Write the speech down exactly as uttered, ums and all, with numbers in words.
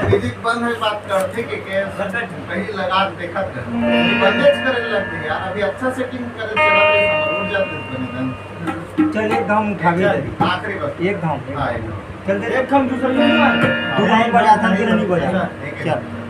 Music बंद है, बात करथे के, के पहली लगा के देखत रहे। बंदे करे लग गए यार, अभी अच्छा सेटिंग करे चला रहे, समझ जाते बने दन। चल, एक घाव उठावे चल, दे। आखिरी बार। एक घाव। हाँ, एक घाव। चल दे। एक घाव दूसरा नहीं बजा। दूसरा नहीं बजा, था, तेरा नहीं बजा। एक, एक। चल।